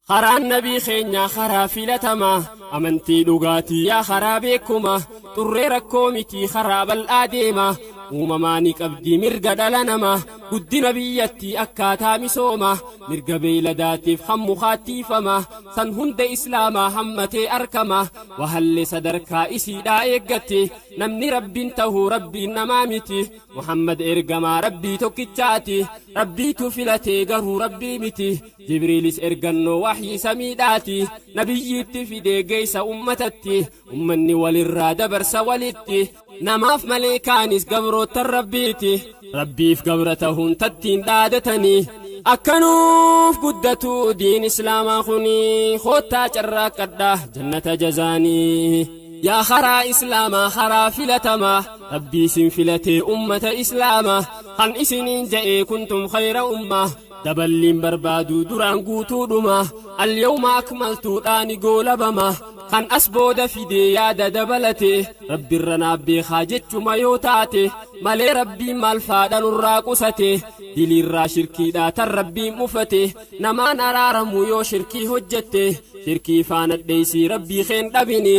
Karaan nabii keenyaa karaa filatamaa, amantii dhugaatii yaa karaa beekumaa, xurree rakkoo mitii karaa bal'aa deemaa, uumamaa ni qabdii mirga dhala namaa, guddina biyyattii akkaataa misoomaa, mirga beeyladaatiif kan mukaattiifamaa, san hunda islaamaa hammatee arkamaa, wahallee sadarkaa isiidhaa eeggatti, namni rabbiin tahuu rabbiin namaa miti, Muhammad ergamaa rabbii tokkichaati, rabbiitu filatee garuu rabbii miti. Jibriilis ergannoo waxyii samiidhaati, nabiyyiitti fidee geessa ummatatti, ummanni walirraa dabarsa walitti, namaaf maleekaanis gabroottan rabbiiti, rabbiif gabra tahuun tattiin dhaadatanii, akkanuuf guddatu diin islaamaa kuni, koottaa carraaqqadha jannata jazaanii. Yaa karaa islaamaa karaa filatamaa, rabbii isin filatee ummata islaamaa, kan isiniin ja'ee kuntum khayra ummaa, daballiin barbaadu duraan guutuudhuma, alyawma akmaltuudhaani goolabama, kan as booda fidee yaada dabalate, rabbirra naaf beekaa jechuma yoo taate malee rabbiin maal faadha nurraa qusate, diliirraa shirkiidhaa tan rabbiin mufate, namaan araaramu yoo shirkii hojjette, shirkii faana dheeysii rabbii keen dhabini,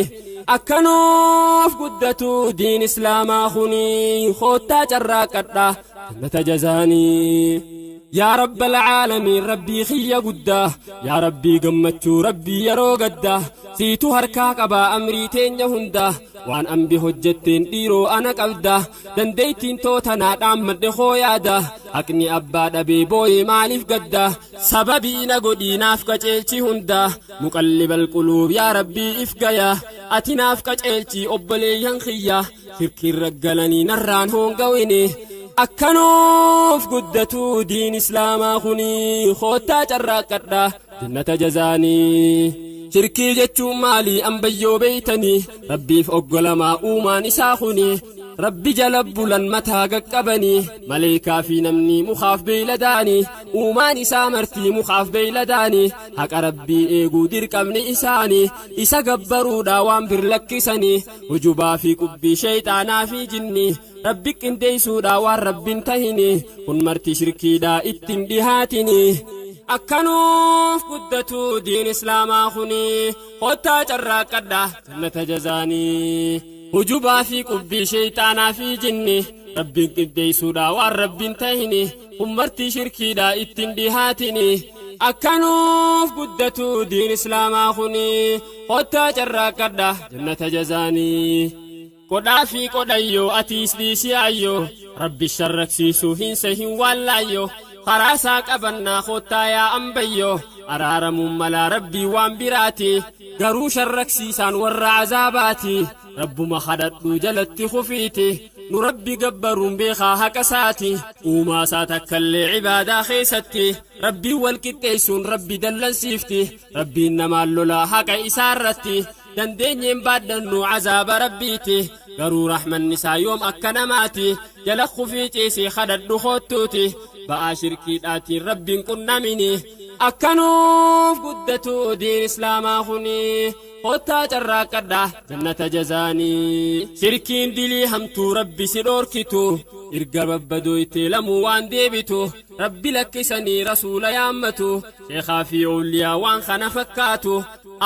akkanuuf guddatu diin islaamaa kuni, koottaa carraaqadha jannata jazaanii. Yaa rabbal caalamiin rabbii kiyya guddaa, yaa rabbii gammachuu rabbii yeroo gaddaa, siitu harkaa qabaa amrii teenya hundaa, waan ambi hojjetteen dhiiroo ana qabda, dandeeytiin tootanaa dhaammadhe koo yaada, haqni abbaa dhabee booyee maaliif gadda, sababii na godhii naaf qaceelchi hundaa, muqallibal quluub yaa rabbii if gaya, ati naaf qaceelchi obboleeyyan kiyya, shirkiin raggalanii narraan hoongawini, akkanuuf guddatu diin islaamaa kuni, koottaa carraaqqadha jannata jazaanii. Shirkii jechuun maali ambayyoo beeytanii, rabbiif oggolamaa uumaan isaa kuni, rabbi jala bulan mataa qaqqabanii, maleekaa fi namni mukaaf beeyladaanii, uumaan isaa martii mukaaf beeyladaanii, haqa rabbii eeguu dirqamni isaanii, isa gabbaruudha waan bir lakkisanii, hujubaa fi qubbii sheeyxaanaa fi jinnii, rabbi qindeessuudha waan rabbiin tahini, kun marti shirkiidha ittiin dhihaatini. Akkanuuf guddatu diin islaamaa kuni, koottaa carraaqqadha jannata jazaanii. Hujubaa fi qubbii sheeyxaanaa fi jinni, rabbiin qindeessuudha waan rabbiin tahini, kun marti shirkiidha ittiin dhihaatini. Akkanuuf guddatu diin islaamaa kuni, koottaa carraaqqadha jannata jazaanii. Qodhaa fi qodhayyoo atiis dhiisii ayyoo, rabbi sharraksiisuu hin sehin waallaayyoo, karaa isaa qabannaa koottaa yaa ambayyoo, araaramuun malaa rabbii waan biraati, garuu sharraksiisaan warra azaabaati, rabbuma kadhadhuu jalatti kufiiti, nu rabbi gabbaruun beekaa haqa isaati, uumaa isaa takkallee cibaadaa keessatti, rabbiin wal qixxeessuun rabbi dallansiifti, rabbiin namaan lolaa haqa isaa irratti, dandeenyeen baadhannu azaaba rabbiiti, garuu rahmanni isaa yoom akka namaati, jala kufii ciisii kadhadhu koottuuti, ba'aa shirkiidhaatiin rabbiin qunnamini. Akkanuuf guddatu diin islaamaa kuni, koottaa carraaqqadha jannata jazaanii. Shirkiin dilii hamtuu rabbi si dhoorkitu, erga babbadooytee lamuu waan deebitu, rabbi lakkisanii rasuula yaammatu, sheekaa fi ooliyaa waan kana fakkaatu,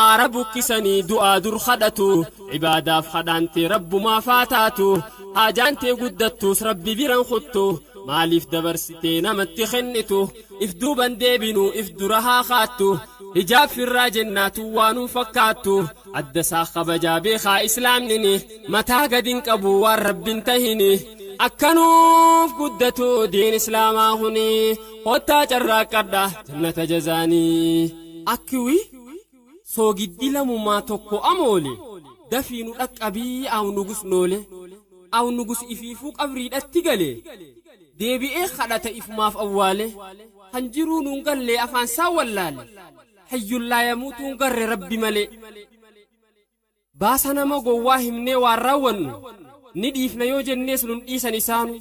aara bukkisanii du'aa dur kadhatu, ibaadaaf kadhaantee rabbumaa faataatu, haajaantee guddattuus rabbi biran kuttu, maaliif dabarsitee namatti kennitu, if duuban deebinu if dura haa kaattu, hijaab firraa jennaatu waanuu fakkaattu, adda isaa kabajaa beekaa islaamnini, mataa gadin qabu waan rabbin tahini. Akkanuuf guddatu diin islaamaa kuni, koottaa carraaqqadha jannata jazaanii. Akkiwi soogiddi lamumaa tokko amoole, dafii nu dhaqqabii aw nugus noole, aw nugus ifiifuu qabriidhatti gale, deebi'ee kadhata ifumaaf awwaale, kan jiruu nuun gallee afaan isaa wallaale, hayyullaa yamuutuun garre rabbi malee. Baasa nama gowwaa himnee waan raawwannu, ni dhiifna yoo jennees nun dhiisan isaanu,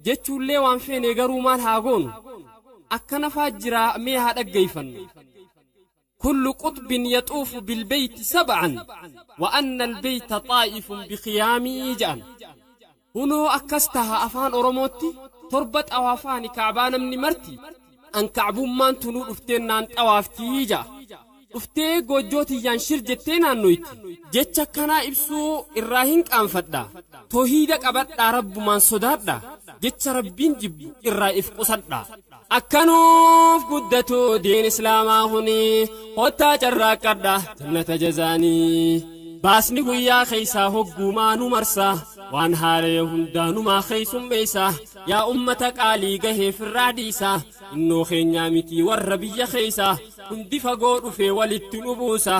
jechuullee waan feene garuu maal haa goonu, akkana faa jiraa mee haa dhaggeeffannu. كل قطب يطوف بالبيت سبعا وأن البيت طائف بقيامي جأن هنو أكستها أفان أورموتي تربت أوافاني كعبان من مرتي. An ka'bummaan tunuu dhufteen naan xawaaftii ja'a. Dhuftee goojjoo tiyyaan shir jettee naannoyti. Jecha akkanaa ibsuu irraa hin qaanfadha. Toohiida qabadhaa Rabbumaan sodaadha. Jecha Rabbiin jibbu irraa if qusadha. Akkanuuf guddatu diin islaamaa kuni kottaa carraaqqadha jannata jazaanii. Baasni guyyaa keeysaa hogguumaa nu marsa waan haaree hundaa numaa keeysummeeysa yaa ummata qaalii gahee firraa dhiisa innoo keenyaa mitii warra biyya keeysa hundi fagoo dhufee walitti nu buusa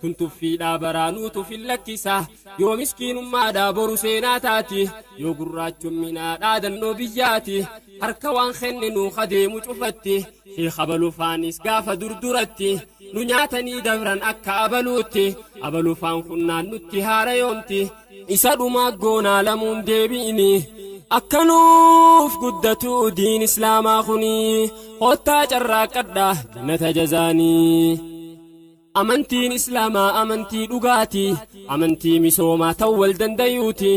tun tuffiidhaa baraa nuutu fin lakkisa yoo miskiinummaadhaa boru seenaa taati yoo gurraachumminaa dhaadannoo biyyaati harka waan kenninuu kadeemu cufatti sheekh abalufaanis gaafa durduratti nu nyaatanii dabran akka abaluutti abalufaan kunnaan nutti haara yoomti isa dhumaa goonaa lamuun deebi'ini akkanuuf guddatu diin islaamaa kuni kottaa carraaqqadha jannata jazaanii. Amantiin islaamaa amantii dhugaati, amantii misoomaa ta'u wal dandayuuti,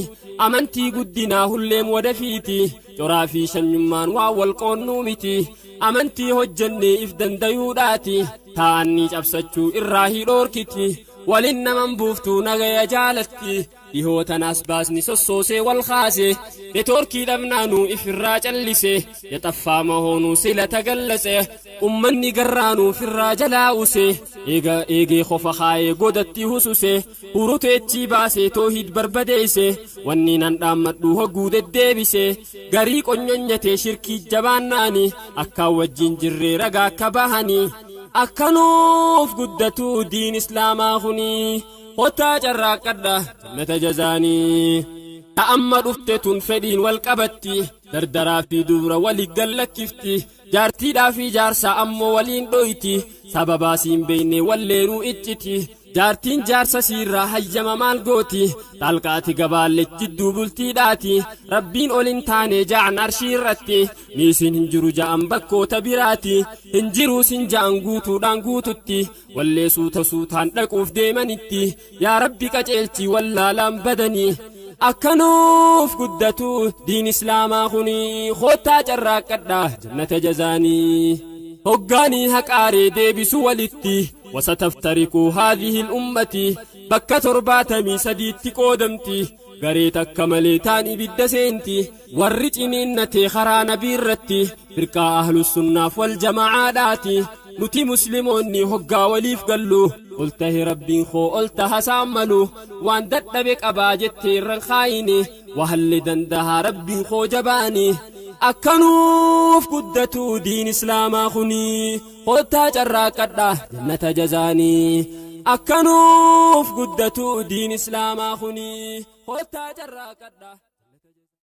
amantii guddinaa hulleem wadafiiti, coraa fi shanyummaan waan wal qoonnuu miti, amantii hojjennee if dandayuudhaati, taa'annii cabsachuu irraa hidhoorkiti, walin naman buuftuu nagaya jaalatti. Dhihoo tanaas baasni sossoosee wal kaase, netoorkii dhabnaanuu ifirraa callise, yaxaffaa mahoonuu sila tagallase, ummanni garraanuu firraa jalaa use, eega eegee qofa kaayee godatti hususe, huruteechii baasee toohid barbadeeyse, wanni nan dhaammadhu hogguu deddeebise, garii qonyonyatee shirkii jabaannaani, akkaan wajjin jirree ragaa akka bahanii, akkanuuf guddatu diin islaamaa kuni. Kottaa carraaqqadha jannata jazaanii. Ta amma dhufte tun fedhiin wal qabatti, dardaraa fi dubra wali gallakkifti, jaartiidhaa fi jaarsa ammoo waliin dhoyti, sababaa siin beeyne walleenuu icciti, jaartiin jaarsa siirraa hayyama maal gooti, xalqaati gabaalle jidduu bultiidhaati, rabbiin ol hin taane ja'an arshii irratti, niisin hin jiru ja'an bakkoota biraati, hin jiruu sin ja'an guutuudhaan guututti, wallee suuta suutaan dhaquuf deemanitti, yaa rabbi qaceelchi wallaalaan badanii. Akkanuuf guddatu diin islaamaa kuni kottaa carraaqqadha jannata jazaanii. Hoggaanii haqaaree deebisu walitti wasataftariquu haadhihi ummati bakka 73tti qoodamti garee takka malee taan ibidda seenti warri ciniinnatee karaa nabii irratti firqaa ahlus sunnaaf wal jamacaadhaati. Nuti musliimoonni hoggaa waliif gallu ol tahe rabbiin koo ol taha saammalu waan dadhabe qabaa jettee irran kaayini wahalli dandahaa rabbiin koo jabaani. Akkanuuf guddatu diin islaamaa kuni kottaa carraaqqadha jannata jazaanii. Akkanuuf guddatu diin islaamaa kuni kottaa carraaqqadha.